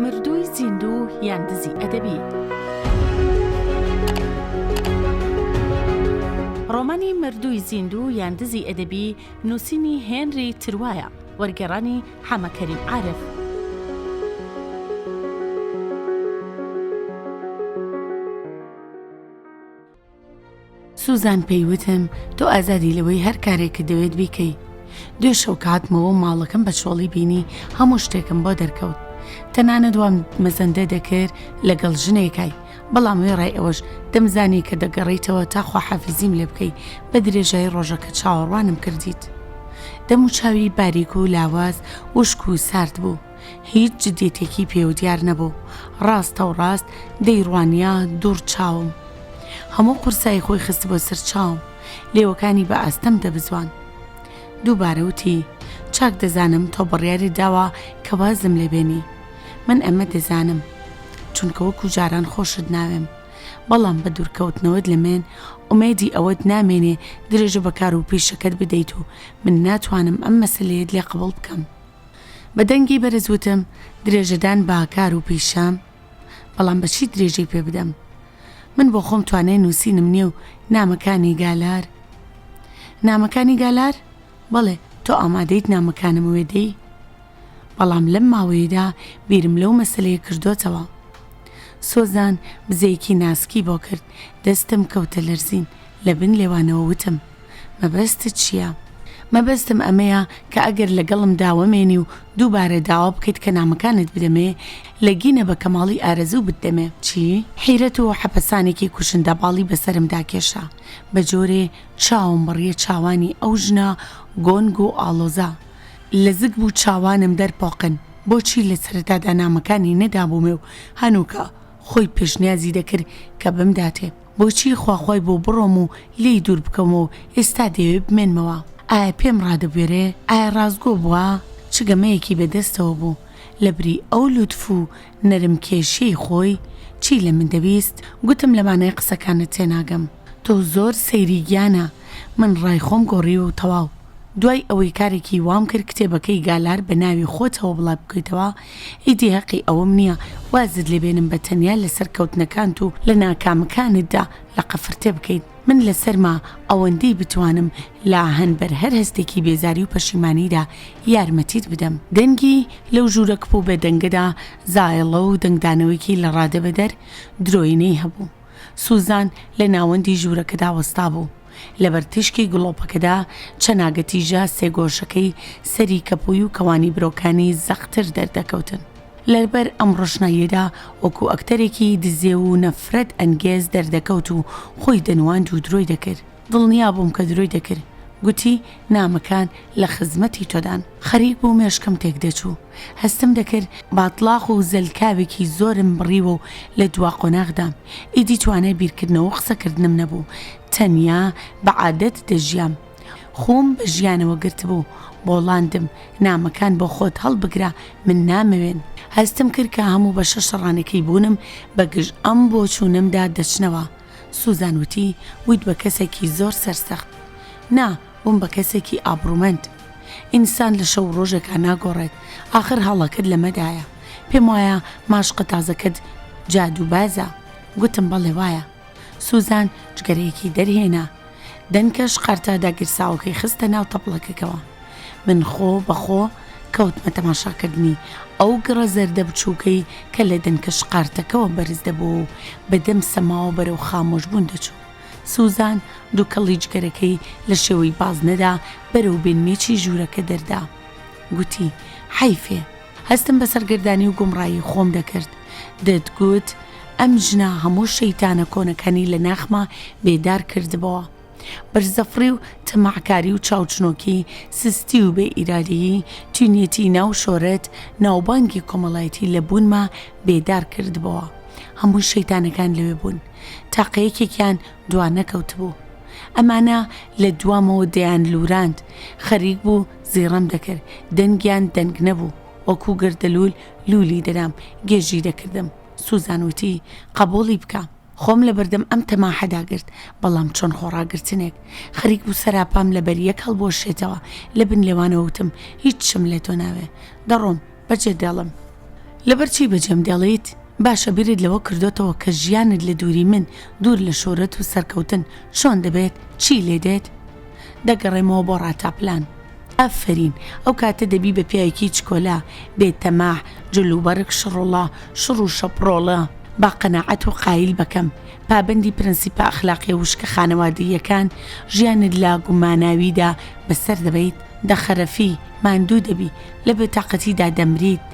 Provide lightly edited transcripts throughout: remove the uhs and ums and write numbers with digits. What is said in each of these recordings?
مردووی زیندوو یان دزی ئەدەبی. ڕۆمانی مردووی زیندوو یان دزی ئەدەبی نووسینی هێنری تروایە، وەرگێڕانی حەمە کەریم عارف. سوزان پێی وتم تۆ ئازادی لەوەی هەر کارێکت دەوێت بیکەی. دوێ شەو کە هاتمەوە و ماڵەکەم بە چۆڵی بینی هەموو شتێکم بۆ دەرکەوت. تەنانەت وام مەزەندە دەکرد لەگەڵ ژنێکای، بەڵام وێڕای ئەوەش دەمزانی کە دەگەڕێیتەوە تا خواحافیزیم لێ بکەی، بە درێژایی ڕۆژەکە چاوەڕوانم کردیت. دەموچاوی باریک و لاواز، وشک و سارد بوو. هیچ جدیەتێکی پێوە دیار نەبوو. ڕاستەوڕاست دەیڕوانییە دوڕ چاوم. هەموو قورسایی خۆی خستبووە سەر چاوم. لێوەکانی بە ئاستەم دەبزوان. دووبارە وتی، چاک دەزانم تۆ بڕیارت داوە کە وازم لێ بێنی. من ئەمە دەزانم. چونکە وەکوو جاران خۆشت ناوێم. بەڵام بە دوورکەوتنەوەت لە من، ئومێدی ئەوەت نامێنێ درێژە بە کار و پیشەکەت بدەیت و من ناتوانم ئەم مەسەلەیەت لێ قبووڵ بکەم. بە دەنگی بەرز وتم، درێژەدان بە کار و پیشەم؟ بەڵام بە چی درێژەی پێ بدەم؟ من بۆ خۆم توانای نووسینم نییە و نامەکانی گالار. نامەکانی گالار؟ بەڵێ، تۆ ئامادەیت نامەکانم وێ دەی؟ بەڵام لەم ماوەیەدا بیرم لەو مەسەلەیە کردۆتەوە. سۆزان بزەیەکی ناسکی بۆ کرد، دەستم کەوتە لەرزین، لە بن لێوانەوە وتم، مەبەستت چییە؟ مەبەستم ئەمەیە کە ئەگەر لەگەڵمدا وەمێنی و دووبارە داوا بکەیت کە نامەکانت بدەمێ، لە گینە بە کەماڵی ئارەزوو بتدەمێ. چی؟ حیرەت و حەپەسانێکی کوشندە باڵی بەسەرمدا کێشا، بە جۆرێ چاوم بڕیە چاوانی ئەو ژنە گۆنگ و ئاڵۆزە. لە زگ بوو چاوانم دەرپۆقن. بۆچی لە سەرەتادا نامەکانی نەدابوومێ و هەنووکە خۆی پێشنیازی دەکرد کە بمداتێ؟ بۆچی خواخوای بۆ بڕۆم و لێی دوور بکەومەوە و ئێستا دەیەوێ بمێنمەوە؟ ئایا پێم ڕادەبوێرێ؟ ئایا ڕاستگۆ بووە؟ چ گەمەیەکی بە دەستەوە بوو؟ لە بری ئەو لوتف و نەرمکێشییەی خۆی، چی لە من دەویست؟ گوتم لە مانای قسەکانت تێناگەم. تۆ زۆر سەیری گیانە، من ڕای خۆم گۆڕیوە و تەواو. دوای ئەوەی کارێکی وام کرد کتێبەکەی گالار بە ناوی خۆتەوە بڵاو بکەیتەوە، ئیدی هەقی ئەوەم نییە وازت لێ بێنم بە تەنیا لە سەرکەوتنەکانت و لە ناکامەکانتدا لە قەفرتێ بکەیت. من لە سەرما ئەوەندەی بتوانم لە هەنبەر هەر هەستێکی بێزاری و پەشیمانیدا یارمەتیت بدەم. دەنگی لەو ژوورە کپ و بێدەنگەدا زایەڵە و دەنگدانەوەیەکی لە ڕادەبەدەر درۆینەی هەبوو. سوزان لە ناوەندی ژوورەکەدا وەستابوو. لەبەر تیشکی گڵۆپەکەدا چەناگە تیژە سێگۆشەکەی سەری کەپووی و کەوانی برۆکانی زەقتر دەردەکەوتن. لەبەر ئەم ڕۆشناییەدا وەکوو ئەکتەرێکی دزێو و نەفرەت ئەنگێز دەردەکەوت و خۆی دەنواند و درۆی دەکرد. دڵنیا بووم کە درۆی دەکرد. گوتی، نامەکان لە خزمەتی تۆدان. خەریک بوو مێشکم تێکدەچوو. هەستم دەکرد باتڵاخ و زەلکاوێکی زۆرم بڕیوە و لە دوا قۆناغدام. ئیدی توانای بیرکردنەوە و قسەکردنم نەبوو. تەنیا بە عادەت دەژیام. خووم بە ژیانەوە گرتبوو. بۆڵاندم، نامەکان بۆ خۆت هەڵبگرە، من نامەوێن. هەستم کرد کە هەموو بەشە شەڕانەکەی بوونم بە گژ ئەم بۆچوونەمدا دەچنەوە. سوزان وتی، بوویت بە کەسێکی زۆر سەرسەخت. نا، بووم بە کەسێکی ئابڕوومەند. ئینسان لە شەو و ڕۆژێکا ناگۆڕێت، ئاخر هەڵەکەت لەمەدایە. پێم وایە ماشقە تازەکەت جادووبازە. گوتم بەڵێ وایە. سوزان جگەرەیەکی دەرهێنا. دەنکە شقارتە داگیرساوەکەی خستە ناو تەپڵەکەکەوە. من خۆ بە خۆ کەوتمە تەماشاکردنی ئەو گڕە زەردە بچووکەی کە لە دەنکە شقارتەکەوە بەرز دەبۆوە و بە دەم سەماوە بەرەو خامۆشبوون دەچوو. سوزان دووکەڵی جگەرەکەی لە شێوەی بازنەدا بەرەو بنمیچی ژوورەکە دەردا. گوتی، حەیفێ! هەستم بە سەرگەردانی و گومڕایی خۆم دەکرد. دەتگوت ئەم ژنە هەموو شەیتانە کۆنەکانی لە ناخما بێدار کردبۆوە. بەرزەفڕی و تەماعکاری و چاوچنۆکی، سستی و بێ ئیرادەیی، تینوێتی ناو شۆرەت، ناوبانگی کۆمەڵایەتی لە بوونما بێدار کردبۆوە. هەموو شەیتانەکان لەوێ بوون. تاقە یەکێکیان دوا نەکەوتبوو. ئەمانە لە دوامەوە دەیانلووراند. خەریک بوو زیڕەم دەکرد. دەنگیان دەنگ نەبوو. وەکوو گەردەلوول لوولی دەدام، گێژی دەکردم. سوزان وتی، قەبووڵی بکە. خۆم لە بەردەم ئەم تەماحەدا گرت، بەڵام چۆن خۆڕاگرتنێک. خەریک بوو سەراپام لەبەر یەک هەڵبوەشێتەوە. لە بن لێوانەوە وتم، هیچم لە تۆ ناوێ. دەڕۆم. بەجێت دێڵم. لەبەر چی بەجێم دێڵیت؟ باشە بیرت لەوە کردۆتەوە کە ژیانت لە دووری من، دوور لە شۆرەت و سەرکەوتن چۆن دەبێت، چی لێ دێت؟ دەگەڕێمەوە بۆ ڕاتاپلان. ئافەرین، ئەو کاتە دەبی بە پیاوێکی چکۆلە، بێ تەماح، جلوبەرگ شڕوڵە، شڕ و شەپڕۆڵە، بە قەناعەت و قایل بە کەم، پابەندی پرەنسیپە ئەخلاقیە وشکە خانەوادەییەکان، ژیانت لە گوماناویدا بەسەر دەبەیت، دەخەرەفی، ماندوو دەبی، لە بێتاقەتیدا دەمریت.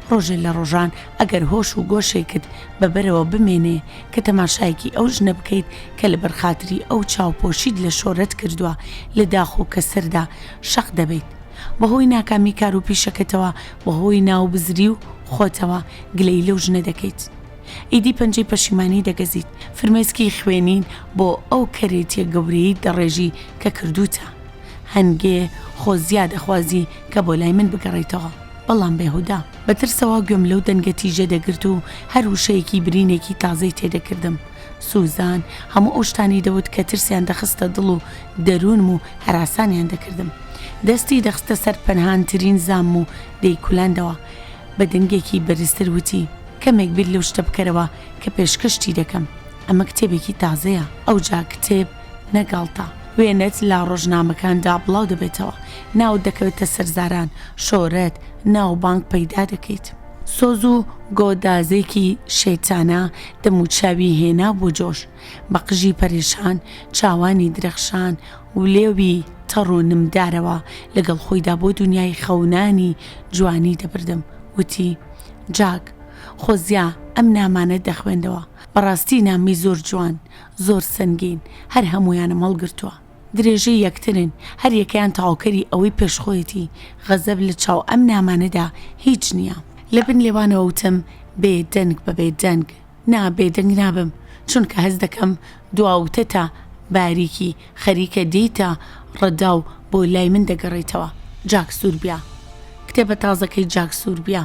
ڕۆژێ لە ڕۆژان ئەگەر هۆش و گۆشێکت بە بەرەوە بمێنێ کە تەماشایەکی ئەو ژنە بکەیت کە لەبەر خاتری ئەو چاوپۆشیت لە شۆرەت کردووە لە داخ و کەسەردا شەق دەبەیت بەهۆی ناکامی کار و پیشەکەتەوە بەهۆی ناوبزری و خۆتەوە گلەیی لەو ژنە دەکەیت ئیدی پەنجەی پەشیمانی دەگەزیت فرمێسکی خوێنین بۆ ئەو کەرێتیە گەورەیەیت دەڕێژی کە کردووتە هەنگێ خۆزیا دەخوازی کە بۆ لای من بگەڕێیتەوە بەڵام بێهودە. بە ترسەوە گوێم لەو دەنگە تیژە دەگرت و هەر وشەیەکی برینێکی تازەی تێدەکردم. سوزان هەموو ئەو شتانەی دەوت کە ترسیان دەخستە دڵ و دەروونم و هەراسانیان دەکردم. دەستی دەخستە سەر پەنهانترین زامم و دەیکولاندەوە. بە دەنگێکی بەرزتر وتی، کەمێک بیر لەو شتە بکەرەوە کە پێشکەشتی دەکەم. ئەمە کتێبێکی تازەیە. ئەوجا کتێب نە گاڵتە. وێنەت لە ڕۆژنامەکاندا بڵاو دەبێتەوە، ناوت دەکەوێتە سەر زاران، شۆرەت، ناوبانگ پەیدا دەکەیت. سۆز و گۆدازێکی شێتانە دەموچاوی هێنابووە جۆش، بە قژی پەرێشان، چاوانی درەخشان و لێوی تەڕ و نمدارەوە لەگەڵ خۆیدا بۆ دونیای خەونانی جوانی دەبردم. وتی، جاک، خۆزیا ئەم نامانەت دەخوێندەوە. بەڕاستی نامەی زۆر جوان، زۆر سەنگین، هەر هەموویانم هەڵگرتووە. درێژەی یەکترن، هەر یەکەیان تەواوکەری ئەوەی پێش خۆیەتی، غەزەب لە چاو ئەم نامانەدا هیچ نییە. لە بن لێوانەوە وتم، بێ دەنگ بە بێ دەنگ. نا، بێ دەنگ نابم، چونکە هەست دەکەم دوا وتەتە باریکی، خەریکە دێیتە ڕەداو بۆ لای من دەگەڕێیتەوە. جاک سووربیا. کتێبە تازەکەی جاک سووربیا.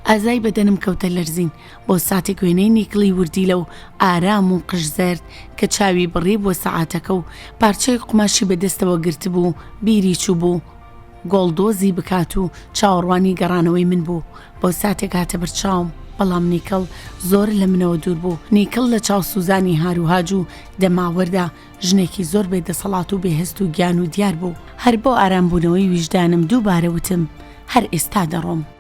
ئازای بەدەنم کەوتە لەرزین. بۆ ساتێک وێنەی نیکڵی وردیلە و ئارام و قژ زەرد کە چاوی بڕیبووە سەعاتەکە و پارچەیەک قوماشی بە دەستەوە گرتبوو بیری چووبوو گۆڵدۆزی بکات و چاوەڕوانی گەڕانەوەی من بوو بۆ ساتێک هاتە بەرچاوم بەڵام نیکڵ زۆر لە منەوە دوور بوو نیکڵ لە چاو سوزانی هاروهاج و دەماوەردا ژنێکی زۆر بێ دەسەڵات و بێ هەست و گیان و دیار بوو هەر بۆ ئارامبوونەوەی ویژدانم دووبارە وتم هەر ئێستا دەڕۆم.